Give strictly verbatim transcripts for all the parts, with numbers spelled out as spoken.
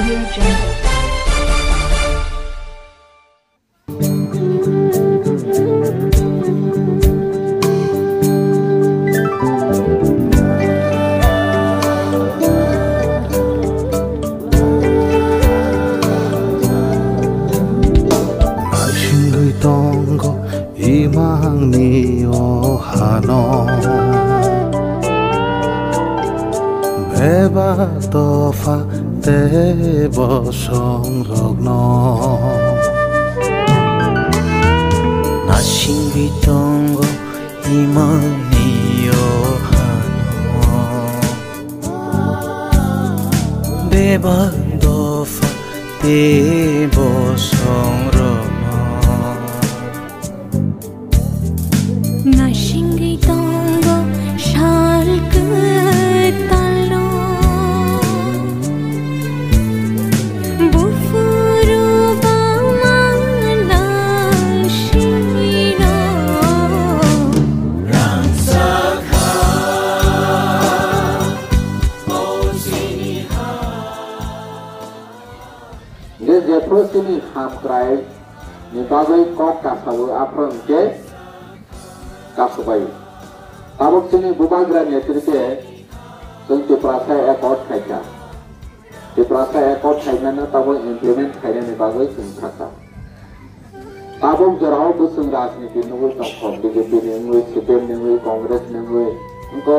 Naisingwi tongo imangni o hano, bebak dopha tei bosongrokno. Naisingwi tongo imangni o hano, bebak dopha tei bosongrokno. Naisingwi tongo sal kwtalno, buphuru bama naisingno. Rangchakha o chini ha. Hingke jephru chini hamkrai ni bagwi kok kasawi aphuru hingke kasabai. Tabuk chini bubagra netrite chwng Tiprasa accord khaikha. Tiprasa accord khaimano tabuk implement khainani bagwi chwng sakha. Tabuk jorao bwswng rajniti nugwi tongkha, B J P ni wngwi, C P M ni wngwi, Congress ni wngwi, wngkha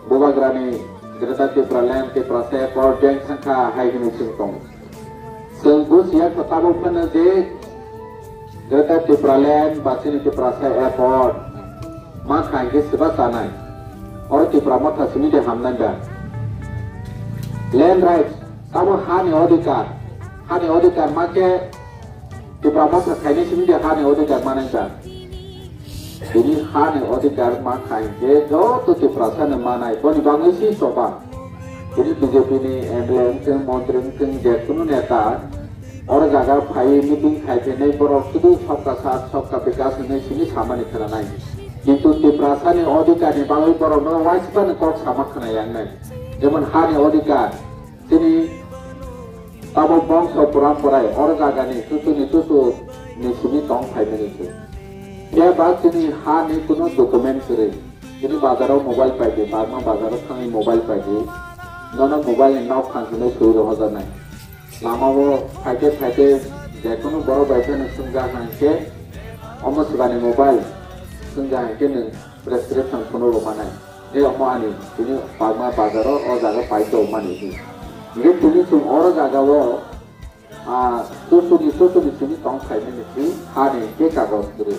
bubagrani Greater Tipraland, Tiprasa accord jeng thangkha hai hwnwi chwng tongo. Chwng bujiya kha tabuk phano je Greater Tipraland ba chini Tiprasa accord ma kha hingke siba chanai. Oro Tipra motha simi de hamnai da. Land rights, tamo hani odhikar. Hani odhikar ma khe Tipra motha khaini simi de hani odhikar manai da. Tini hani odhikar ma kha hingke joto Tiprasa no manai. Boni bagwi si choba. Tini B J P ni M L A wngthung, montri wngthung, je kunu neta oro jaga phai meeting khai phainai borok sudu sabka sath, sabka bikas hinwi sini samani khwnanai. Kintu Tiprasa ni odhikar ni bagwi borok no waisba ni kok sama khwna yang nai. Jemon hani odhikar, chini tabo bongso poramporai oro jaga ni chuchu ni chuchu ni simi tong phai mani se. Phiya ba chini ha ni kunu document kwrwi. Chini bazaro mobile paidi, bagma bazaro thangwi mobile paidi. Nono mobile ni nok phang hinwi swi rohojaknai. Lamao phaikhe phaikhe jekunu borok bai phano swngjak hwnkhe omo swbani mobile swngjak hwnkhe nwng prescription phunuk rwmanai. Je omo ani tini bagma bazaro o jaga pai tongmani hi. Hingkhe tini chwng oro jagao, ah, chuchuni, chuchuni simi tong phaimani si hani hingkhe kagoj kwrwi.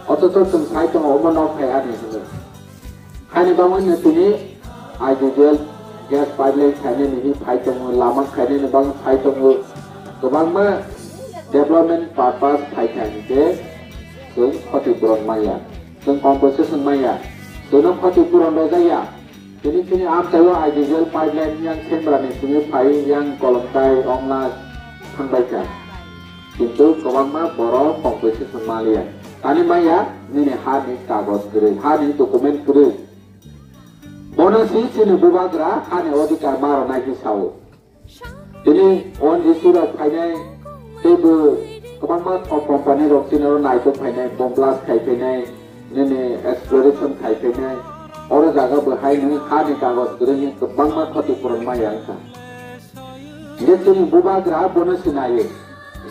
Othocho chwng sai tongo omo nok phai ani hinwi. Hani bagwi no tini I D G L gas pipeline khainani hi phai tongo, lama khainani bagwi phai tongo, kwbangma development purpose phai kha hingkhe chwng khoti puron maya, chwng compensation maya, chwngno khoti puron rwjakya. Tini chini amchaio I D G L pipeline yang Sembrani simi phai yang Kolomtai, Rongna thangbai kha. Kintu kwbangma borok compensation maliya. Tani maya nini ha ni kagoj kwrwi, ha ni document kwrwi. Bono si chini bubagra ha ni odhikar ma rwnai khe sao. Tini O N G C rok phainai teibo kwbangma thok company rok chini oro naitok phainai, bomb blast khai phainai, nini exploration khai phainai. Oro jaga bo hai nini ha ni kagoj kwrwi ni kwbangma khoti puron maya wngkha. Hingkhe chini bubagra bono sinai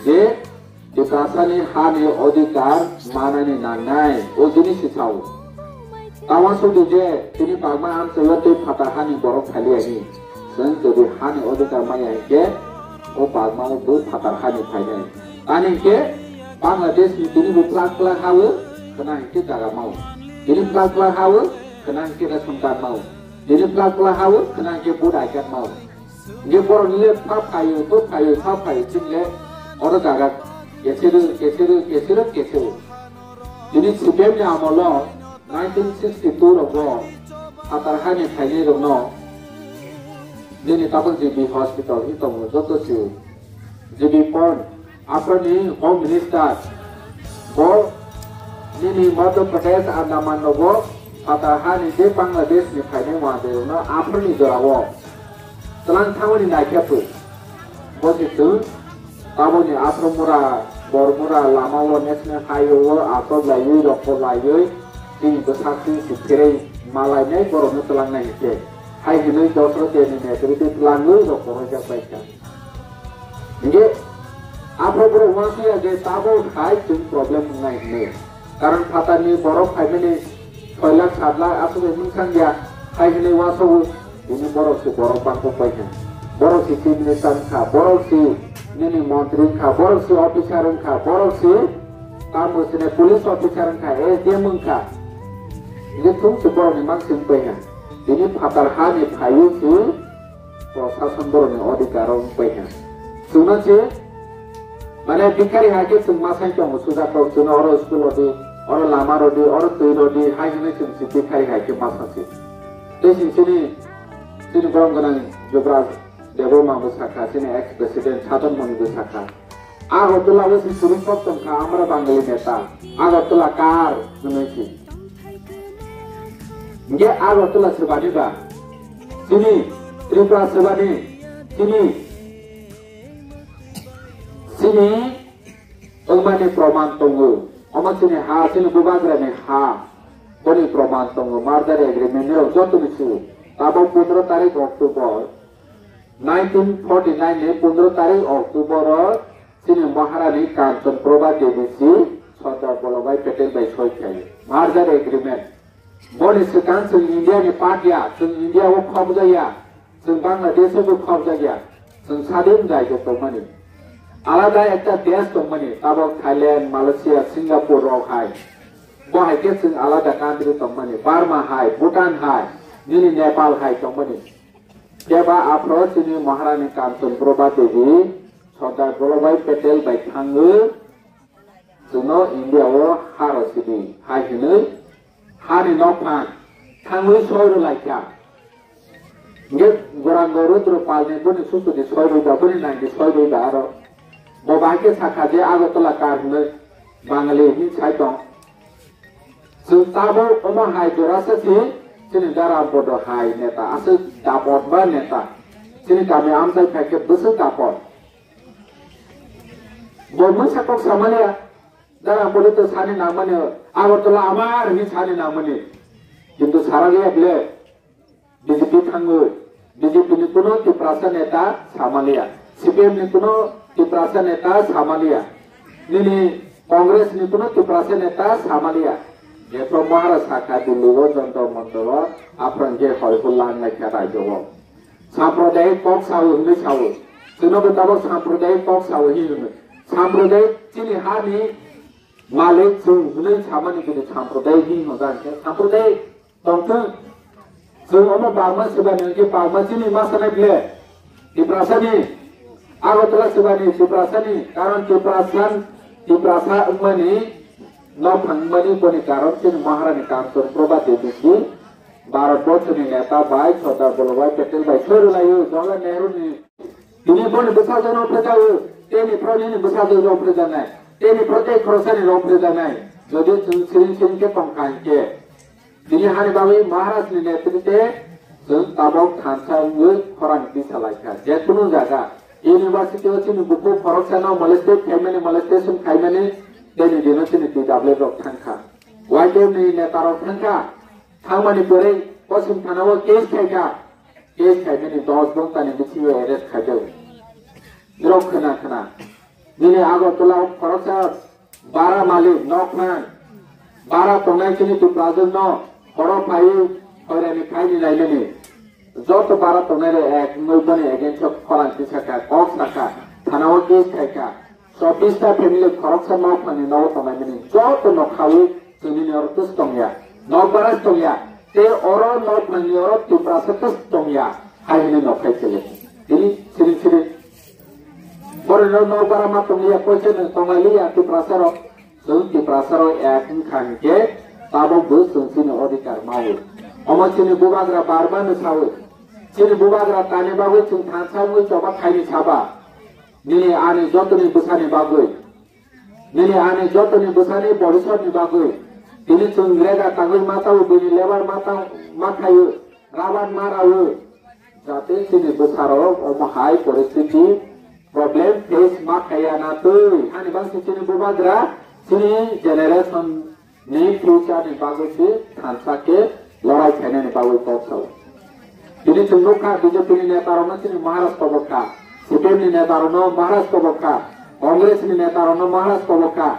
je Tiprasani hani odhikar manani nangnai, o jinisi sao. Tamo sudi je tini bagma amchaio tei phatar hani borok phaliya hi. Chwng jodi hani odhikar maya hinkhe o bagma o bo phatar hani phainai. Ani hinkhe Bangladesh ni tini bo plak plak ha o, khwna hinkhe jaga mao. Tini plak plak ha o, khwna hinkhe ration card mao. Tini plak plak ha o, khwna hinkhe vote I card mao. Hingke borok ni le pha phaio, pha phaio, pha phaio, chini le oro jaga kesero, kesero, kesero, kesero. Tini C P M ni amolo nineteen sixty-two rogo phatar hani phainai rokno nini tabuk G B hospital hi tongo joto si G B Pond. Aphani Home Minister bo nini Madhya Pradesh Andaman rogo phatar hani je Bangladesh ni phainai wanjwi rokno aphani jorao tlang thangmani naikhe pui. Bo se chwng taboni Athomura, Bormura lama o national highway o aswk laiwi rokho laiwi chini bwsakni se pherwi malainai borokno twlangnai hinkhe. Hai hwnwi Dosro Deni netrwtwi twlangwi rokho roijak bai kha. Hinkhe aphuru borok uansukya je tabok hai chwng problem wngnai hwnwi. Karon phatarni borok phaimani soi lakh sat lakh aswk bai mungsang ya, hai hwnwi uansukgo, bini borok se borok bangkok bai kha. Borok se chief minister wngkha, borok se nini montri wngkha, borok se officer wngkha, borok se tamo sene police officer wngkha, S D M wngkha. Hinkhe thung se borokni mangsing bai kha. Bini phatar hani phaiwi se Prosason borokni odhikar o wngpai kha. Chwngno se, mane, bhikhari hai khe chwng ma sai tongo, sujakrok chwngno oro school rwdi, oro lama rwdi, oro twi rwdi, hai hwnwi chwng se bhikhari hai khe ma sa se. Tei chwng chini, chini borom gwnang Yuvraj Debbarma bo sakha, chini ex president Sadan Moni bo sakha. Agartala o se chwrwng kok tong kha, amra Bangali neta. Agartala kar hwnwi se. Hinkhe Agartala swbani ba? Chini Tripura swbani, chini, chini wngmani proman tongo. Omo chini ha, chini bubagrani ha. Boni proman tongo. Merger agreement ni rok joto ni se. Tabok pondro tarik October, nineteen forty nine ni pondro tarik October o chini Maharani Kanchan Prabha Devi si Sardar Vallabhbhai Patel bai soi khlai merger agreement. Boni swkang chwng India ni part ya, chwng India o khobjak ya, chwng Bangladesh o bo khobjak ya, chwng sadin rajyo tongmani. Alada ekta desh tongmani, tabok Thailand, Malaysia, Singapore rok hai. Bo hai khe chwng alada country tongmani, Burma hai, Bhutan hai, nini Nepal hai tongmani. Keba aphro chini Maharani Kanchan Prabha Devi Sardar Vallabhbhai Patel bai thangwi chwngno India o ha rw sidi hai hwnwi hani nokphang thangwi soi rw lai kha. Hinkhe Gauranga Rudra Palni boni susudi soi rw da, boni naidi soi rw da aro. Bo bahai khe sakha je Agartala kar hwnwi Bangali hwnwi sai tong. Chwng tabok omo hai jorasa se chini Dara Bodo hai neta, aswk dapot ba neta. Chini kami amchai phai khe bwswk dapot. Bo mungsa kok samaliya, Dara Bodo to sani nangmani, Agartala amar hwnwi sani nangmani. Kintu saraliya ble. B J P thango, B J P ni kuno Tiprasa neta samaliya, C P M ni kuno Tiprasa neta samaliya, nini Congress ni kuno Tiprasa neta samaliya. Jepro Maharaj sakha Delhi o Jantar Mantar o, aphran je hoi hul lang lai kha rajyo o. Sampradayik kok sao hwnwi sao. Chwngno bo tabok sampradayik kok sao hi hwnwi. Sampradayik chini ha ni malik chwng hwnwi samani kini sampradayik hi hwnjak khe sampradayik Tongthwng. Chwng omo Bagma swbani hwnkhe Bagma chini ma sanai ble. Tiprasani, Agartala swbani Tiprasani, karon Tiprasan, Tiprasa wngmani nok thangmani boni karon chini Maharani Kanchan Prabha Devi si Bharat Borso ni neta bai Sardar Vallabhbhai Patel bai soi rwlaio, Jawaharlal Nehru ni Tini boni bwsajwk rok phrwjago, tei ni phro nini bwsajwk rok phrwjaknai, tei ni phro tei khoroksani rok phrwjaknai. Jodi chwng siring siring khe tong kha hinkhe, tini hani bagwi Maharaj ni netrite chwng tabok thansa wngwi khorang tisa lai kha. Je kunu jaga, university o chini bukhuk khoroksano molested khaimani, molestation khaimani, tei ni dino chini T W F rok thang kha. Y T F ni neta rok thang kha. Thangmani pore Kosim thana o case khai kha. Case khaimani dos ghonta ni bisingo arrest khaijak. Norok khna khna. Nini Agartala o khoroksa bara malik nok phan. Bara tongnai chini Tiprajwk no khoro phaiwi hoirani khaini lainani. Joto bara tongnai rok ek wngwi boni against o khorang tisakha, kok sakha, thana o case khaikha. Chobbish ta family khoroksa nok phani nogo tongnai mani joto nokhawi chwngni oro tus tongya, nok bara tongya, tei oro nok phani oro Tiprasa tus tongya, hai hwnwi nokhai chwle. Tini siring siring. Borok nok bara ma tongya, koise nwng tongai liya Tiprasa rok. Chwng Tiprasa rok ek wngkha hinkhe tabok bo chwng chini odhikar mawi. Omo chini bubagra barmani sawi. Chini bubagra tani bagwi chwng thansa wngwi choba khaini saba. Nini ani jotoni bwsani bagwi, nini ani jotoni bwsani bobisotni bagwi, tini chwng rega tangwi ma tao, bini lebar ma tao, ma khaio, raban ma rao, jate chini bwsarok omo hai poristiti problem face ma khaya na twi. Ani bang si chini bubagra, chini generation ni future ni bagwi si thansa khe lorai khainani bagwi kok sao. Tini chwng nukha B J P ni neta rokno chini Maharaj kobok kha, C P M ni neta rokno Maharaj kobok kha, Congress ni neta rokno Maharaj kobok kha.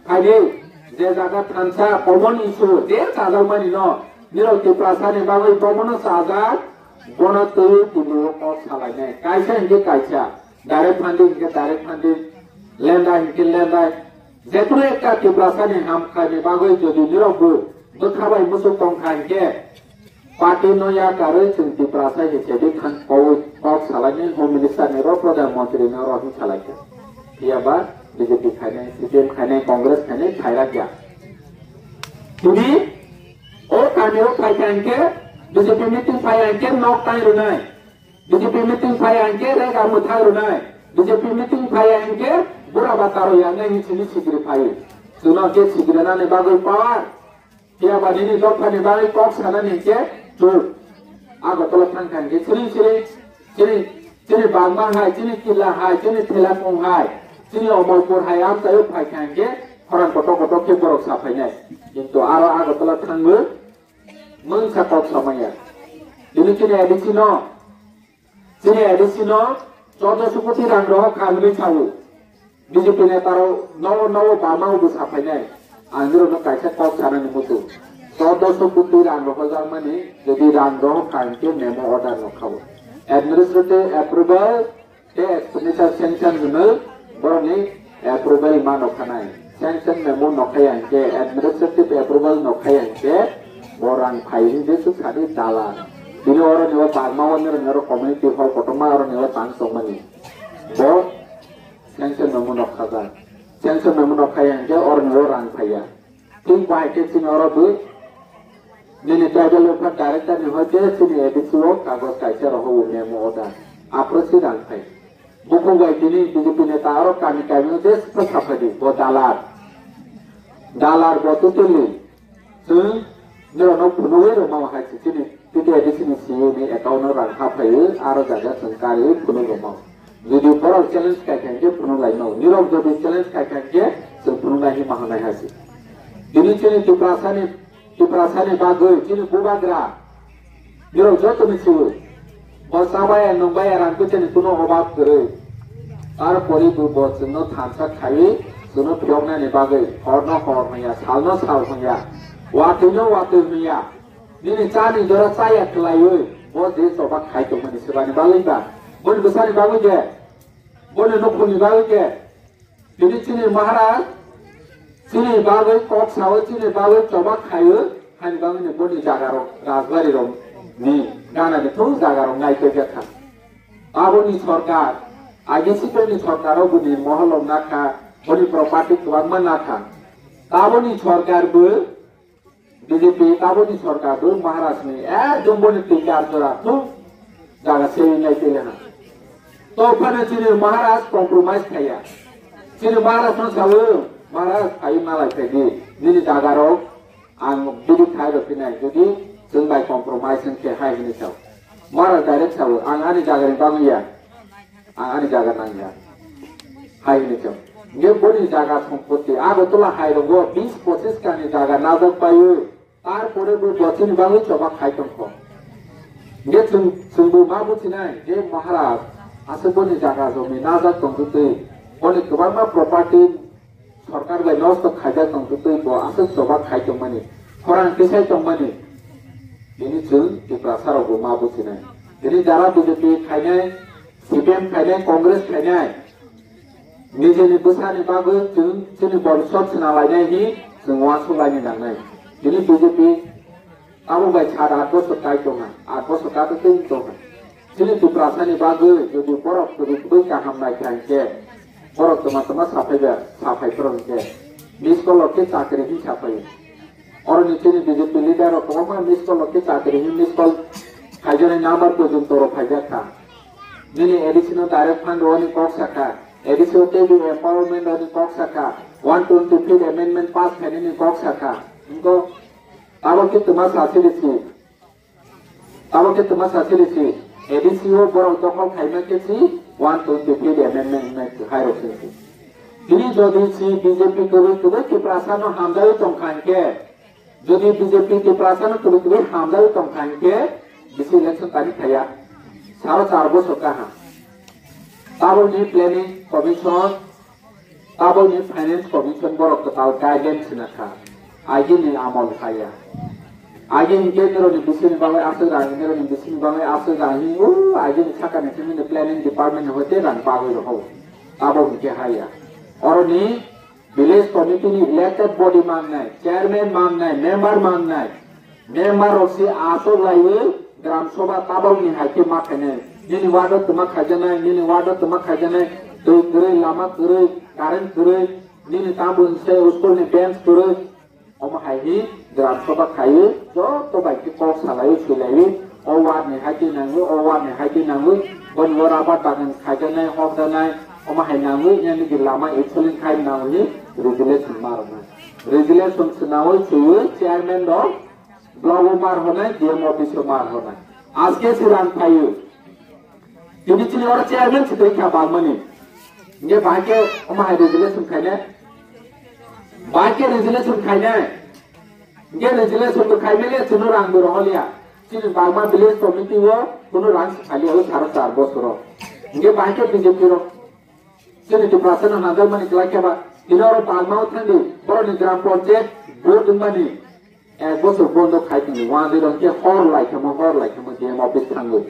Khaidi je jaga thansa common issue je chajakmani no nirok Tiprasa ni bagwi bobono chajak, bono twi tini o kok salainai. Kaisa hinkhe kaisa direct funding hinkhe direct funding, lendai hinkhe lendai. Jekunu ekta Tiprasa ni hamkrai ni bagwi jodi nirok bo bwkha bai muchuk tongkha hinkhe party no yakarwi chwng Tiprasa hinkhe bwkhang kok, kok salainai Home Minister ni ro Pradhan Mantri no ro hin salaikha. Phiya ba B J P khainai, C P M khainai, Congress khainai khairakya. Tini o kami o phaikha hinkhe B J P meeting phaiya hinkhe nok tai rwnai. B J P meeting phaiya hinkhe rega mwthang rwnai. B J P meeting phaiya hinkhe bura ba taro yangnai hin simi sigri phaio. Chwngno khe sigrinani bagwi power. Phiya ba nini dophani bagwi kok sanani hinkhe chwng Agartala thangkha hinkhe siring siring chini, chini Bagma hai, chini Killa hai, chini Thelaphung hai, chini Omolpur hai amchaio phaikha hinkhe khorang kotor kotor khe borok saphainai. Kintu aro Agartala thangwi mungsa kok samaya. Tini chini A D C no Chini A D C no chordoso koti rang rohor kha hwnwi sao. B J P neta rok nowo nowo bama bo saphainai. Ang nirokno kaisa kok sanani muchung. Chordoso koti rang rohorjakmani, jodi rang rohor kha hinkhe memo order no khao. Administrative approval tei expenditure sanction hwnwi borokni approval ma nokhanai. Sanction memo nokhaya hinkhe, administrative approval nokhaya hinkhe, bo rang phai hinkhe swk sadi dala. Bini oro ni o bagma o nirok nirok community hall kotorma oro ni o tang tongmani. Bo sanction memo nokhajak. Sanction memo nokhaya hinkhe oro ni o rang phaiya. Tei bahai khe chini oro bo nini tribal welfare director ni hoi khe chini A D C o kagoj kaisa rohor memo order. Aphuru se rang phai. Bukhuk bai tini B J P neta aro kami kami o jeswk saphadi, bo dalar. Dalar bo totally. Chwng nirokno phunugwi rwmao hai se chini T T A D C ni C E O ni account o rang haphaiwi aro jaga chwng kariwi phunuk rwmao. Jodi borok challenge kaikha hinkhe phunuk laimao. Nirok jodi challenge kaikha hinkhe chwng phunuk lai hinma hwnwi hai se. Tini chini Tiprasani Tiprasani bagwi chini bubagra nirok joto ni sio. Bo chabaya nungbaya rang puisani kuno obab kwrwi. Tarpori bo bo chwngno thansa khaiwi chwngno phiyoknani bagwi horno hor hwnya, salno sal hwnya, watwino watwi hwnya. Nini chani jora chaya khwlaiwi bo je choba khai tongmani swbani bagwi ba. Boni bwsani bagwi de, boni nukhungni bagwi de. Tini chini Maharaj, chini bagwi kok sao, chini bagwi choba khaio, hani bagwi ni boni jaga rok, rajbari rok ni gana ni thung jaga rok nai tei kha. Aboni sorkar, agi sitoni sorkar o boni mohol rok nakha, boni property kwbangma nakha. Aboni sorkar bo B J P taboni sorkar bo Maharaj ni ekdom boni tikar jora thung jaga se nai tei ha. To phano chini Maharaj compromise khaya. Chini Maharaj no sao, Maharaj phai malai phai di. Nini jaga rok ang bidi khai rok pinai. Jodi chwng bai compromise hinkhe hai hinwi sao. Maharaj direct sao, ang ani jaga ni bagwi ya. Ang ani jaga nangya. Hai hinwi chwng. Nge boni jaga sompoti. Agartala hai rogo bis pochis kani jaga najak paio. Tarpore bo botini bagwi choba khai tongkho. Nge chwng, chwngbo ma buchinai je Maharaj aswk boni jaga jomi najak tongtwi twi. Boni kwbangma property sorkar bai nosto khaijak tongtwi twi bo aswk choba khai tongmani. Khorang tisai tongmani. Bini chwng Tiprasa rokbo ma buchinai. Bini jara B J P khainai, C P M khainai, Congress khainai, nijeni bwsani bagwi chwng chini borsot swnalainai hi chwng uansuk laini nangnai. Chini B J P abo bai sat at bosor kai tongha, at bosor kato tei tongha. Chini Tiprasani bagwi jodi borok kwrwi kwrwi kaham naikha hinkhe, borok twma twma saphaiba, saphai phoro hinkhe, miss call rok khe chakri hin saphai. Oroni chini B J P leader rok kwbangma miss call rok khe chakri hin miss call khaijaknai number porjonto rok phaijak kha. Nini A D C no direct fund rwani kok sakha, A D C o tei empowerment rwani kok sakha, one twenty fifth amendment pass khainani kok sakha. Wngkha abo khe twma sasi risi, abo khe twma sasi risi, A D C o borok dokhol khaima khe si One twenty three amendment wngkha hai rok se. Tini jodi si B J P kwrwi kwrwi Tiprasa no hamjagwi tongkha hinkhe, jodi B J P Tiprasa no kwrwi kwrwi hamjagwi tongkha hinkhe, bisi election tani khaya. Saro char bosor kaham. Tabukni planning commission, tabukni finance commission borok kwtal guidelines sina kha. Agini amol khaya. Agini ke nironi bisini bagwi aswk rang, nironi bisini bagwi aswk rang hi, o agini sakani thimini planning department ni hoite rang bagwi rohor. Tabuk hwnkhe haya. Oroni village committee ni elected body mangnai, chairman mangnai, member mangnai. Member rok si aswk laiwi gram sabha tabok ni hai khe ma khainai. Nini ward o twma khaijaknai, nini ward o twma khaijaknai, twi kwrwi, lama kwrwi, current kwrwi, nini tambo hwnse school ni bench kwrwi. Omo hai hi gram sabha khaiwi joto bai khe kok salaiwi swilaiwi, o ward ni hai khe nangwi, o ward ni hai khe nangwi, boni o rubber bagan khaijaknai, hokjaknai, omo hai nangwi, yani ki lama excellent khai nangwi resolution ma rwnai. Resolution swnawi swiwi chairman rok Block o mar honai, D M office o mar honai. Aske se rang phaio. Tini chini oro chairman se tei kha bangmani. Nge bahai ke omo hai resolution khaine. Bahai ke resolution khaine. Nge resolution bo khaimele chini rang bo roholia. Chini bangma village committee o kuno rang se khali o saro char bosoro. Nge bahai ke B J P ro. Chini Tiprasa no hanjak mani kwlai khe ba. Tini oro bangma o thangdi. Boroni gram panchayat vote wngmani. Ek bosor bondo khai tongdi, uanjwi rok khe hor lai khamo, hor lai khamo D M office thangwi.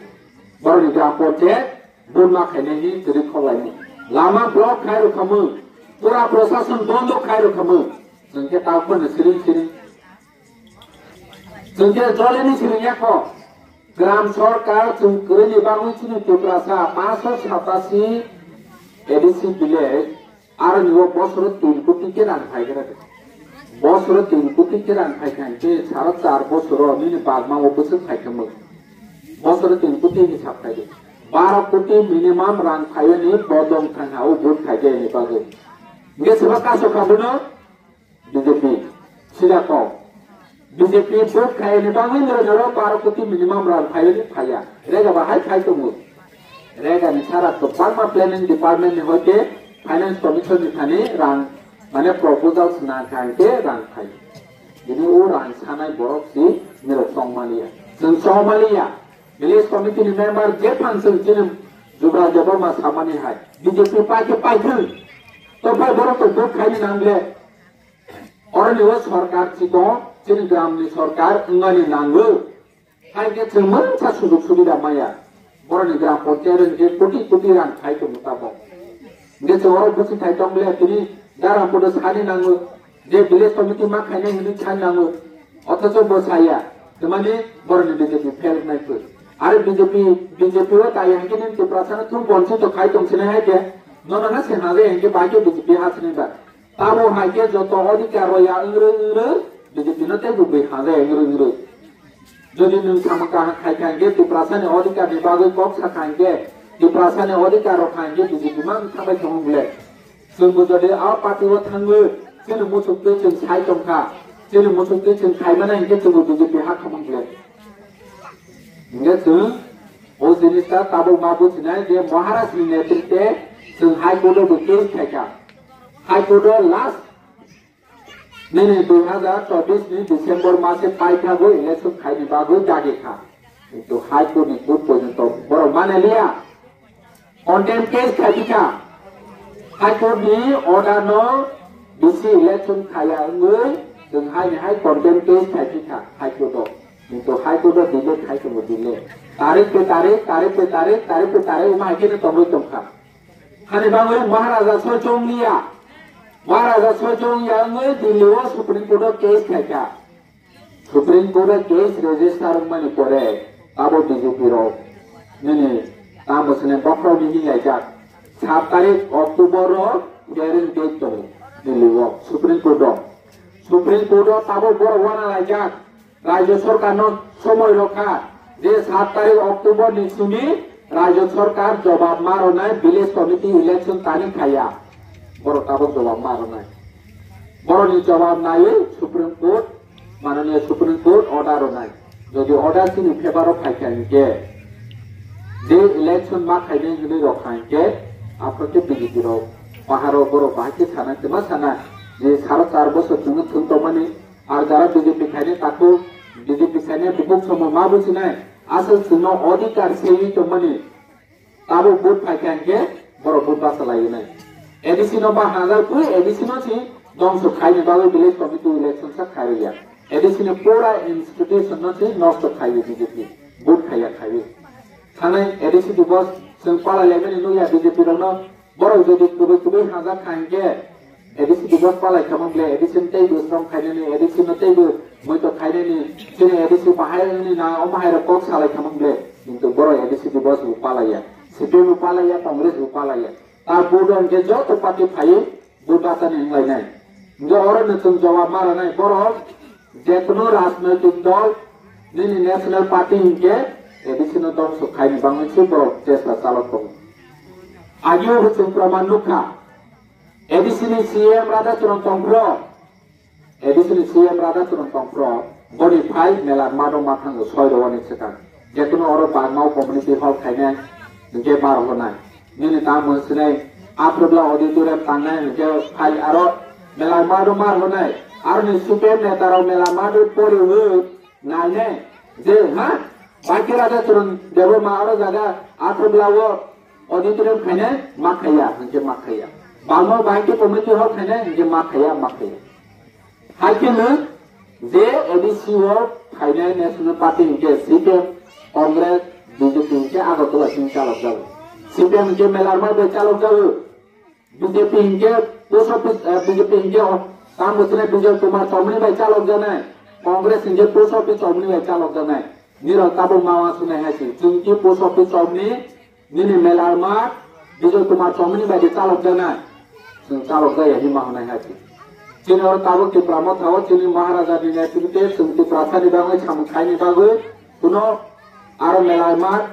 Borokni gram panchayat buma khainai ni kwrwi khok laimani. Lama block khai rw khamo, pura prosason bondo khai rw khamo. Chwng khe takhorni siring siring. Chwng khe jolini siring yakho. Gram sorkar chwng kwrwini bagwi chini Tiprasa pancho satasi A D C village. Aroni o bosoro tin koti ke rang phai khe rade. Bosoro tin koti ke rang phai kha hinkhe sara char bosoro nini bagma o bwswk phai kha mwk. Bosoro tin koti hisab khai di. Baro koti minimum rang phai ni bodong thang ha o vote khai de ni bagwi. Nge seba kaso kha bono B J P. Sida kok. B J P vote khai ni bagwi noro noro baro koti minimum rang phai ni phaya. Rega ba hai khai tongo. Rega ni sara to bangma planning department ni hoite finance commission ni thani rang mane proposal sna khai ke rang khai. Ini o rang sanai borok si nirok song maliya. Song song maliya. Village committee ni member je phan song chini Jubra Debbarma samani hai. B J P pai ke pai thung. To pai borok to vote khai ni nang le. Oroni o sorkar chikon, chini gram ni sorkar wngmani nango. Hai khe chwng mungsa sujug subida maya. Boroni gram panchayat rok je koti koti rang khai tongo tabok. Hingke chwng oro buchi thai tong le tini dara podo sani nango. Je village committee ma khainai hinwi sani nango. Othocho bo saya. Twmani boroni B J P fail nai khe. Are B J P, B J P o tai hingke nini Tiprasa no thum bonsi to khai tong sinai hai khe. Nono ha se hage hingke bai khe B J P ha sinai ba. Tamo hai khe joto odhikar rw ya wngrwng wngrwng B J P no tei bo bui hamjak ya wngrwng wngrwng. Jodi nwng samung kaham khai kha hinkhe Tiprasani odhikar ni bagwi kok sa kha hinkhe Tiprasani odhikar rok kha hinkhe B J P ma wng thangbai thangma bwle. Chwng bo jodi a party o thangwi chini muchuk twi chwng sai tong kha, chini muchuk twi chwng khai mano hinkhe chwng bo B J P ha khamung bwle. Hinkhe chwng o jinis ta tabuk ma bujinai je Maharaj ni netritwe chwng High Court o bo case khai kha. High Court o last nini dui hazar chobbish ni December mase paithago election khaini bagwi dagi kha. Kintu High Court ni court porjonto borok mane liya. Contempt case khai kha. High Court ni order no B C election khaya wngwi chwng haini hai contempt case khai kha High Court o. Kintu High Court o delay khai tongo delay. Tarik pe tarik, tarik pe tarik, tarik pe tarik wngma hai khe no tongwi tongkha. Hani bagwi Maharaja soichong liya. Maharaja soichong ya wngwi Delhi o Supreme Court o case khaikha. Supreme Court o case register wngmani pore abo B J P rok nini tamo sene bokhorok ni hinlaijak. Sat tarik October o hearing date tongo Delhi o Supreme Court o. Supreme Court o tabuk borok wana laijak. Rajya sorkar no somoi rokha je sat tarik October ni simi Rajya sorkar jobab ma rwnai village committee election tani khaya. Borok tabuk jobab ma rwnai. Borokni jobab naiwi Supreme Court, Mananiya Supreme Court order rwnai. Jodi order chini favor o phaikha hinkhe Je election ma khainai hinwi rok kha hinkhe, aphuru khe B J P rok paharo borok bahai khe sana, kwma sana, je saro char bosor chwngno thwng tongmani, ar jara B J P khainai takhuk, B J P khainai bukhuk somo ma buchinai, aswk chwngno odhikar sewi tongmani, tabuk vote phai kha hinkhe borok vote basa lai nai. A D C no ba hazar kwi A D C no si dongso khaini bagwi village committee election sa khairokya. A D C ni pura institution no si nosto khaiwi B J P vote khaiya khaiwi. Thanai A D C dibos chwng palai laimani nukya B J P rokno, borok jodi kubui kubui hazak kha hinkhe A D C dibos palai khamang ble, A D C no teibo srong khainani, A D C no teibo moito khainani, chini A D C bahai wngni na omo hai rok kok salai khamang ble. Kintu borok A D C dibos bo palaiya, C P M bo palaiya, Congress bo palaiya. Ta vote hinkhe joto party phaiwi vote bachani wnglainai. Hinkhe oro no chwng jawab ma rwnai, borok jekunu rajnoitik dol nini national party hinkhe A D C no dongso khaini bagwi se borok chesta chalok tongo. Agio bo chwng proman nukha. A D C ni C M Radha Charan tongphro, A D C ni C M Radha Charan tongphro, boni phai mela mado mathango soi rwani swkang. Jekunu oro Bagmao community hall khainai, hinkhe bar honai. Nini tamo sinai, Aphurubla auditorium tangnai, hinkhe phai aro mela mado mar honai. Aroni C P M neta rok mela mado pori hwi nainai. Je, ha? Baki Radha Charan Debbarma aro jaga Aphurubla o auditorium khainai ma khaiya, hinkhe ma khaiya. Bagmao bahai khe community hall khainai, hinkhe ma khaiya, ma khaiya. Hai khe no je A D C o phainai National Party hinkhe C P M, Congress, B J P hinkhe Agartala sing chalok jago. C P M hinkhe Melarma bai chalok jago. B J P hinkhe post office, eh, B J P hinkhe o, tamo swnai Bijay Kumar Chomni bai chalok janai. Congress hinkhe post office Chomni bai chalok janai. Nirok tabuk ma uansuknai hai se. Chwng ki post office Chomni, nini Melarma, Bijay Kumar Chomni bai de chalok janai. Chwng chalok jaya hinma hwnai hai se. Chini oro tabuk Tipra Motha o chini Maharaja ni netrite chwng Tiprasa ni bagwi samung khaini bagwi kuno aro Melarma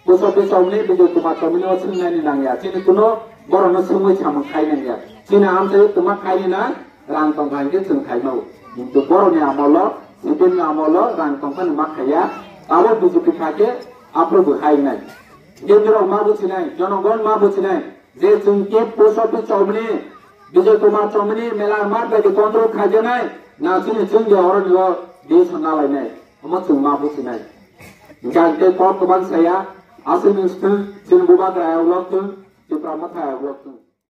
Post office Chomni, Bijay Kumar Chomni no swngnaini nangya. Chini kuno borokno swngwi samung khai nangya. Chini amchai twma khaini na rang tongkha hinkhe chwng khai mao. Kintu borokni amolo, C P M ni amolo rang tongkha ni ma khaiya. Abo B J P kha khe aphuru bo hai nai. Kendro ma buchinai, jonogon ma buchinai. Je chwng ki post office Chomni, Bijay Kumar Chomni mela mat bai control khaijanai. Na chini chwng je oro ni o decision nalainai. Omo chwng ma buchinai. Hinkhe ang tei kok kwbang saya, aswk ni swtwng, chini bubagra ayok lok thung, Tipra Motha ayok lok thung.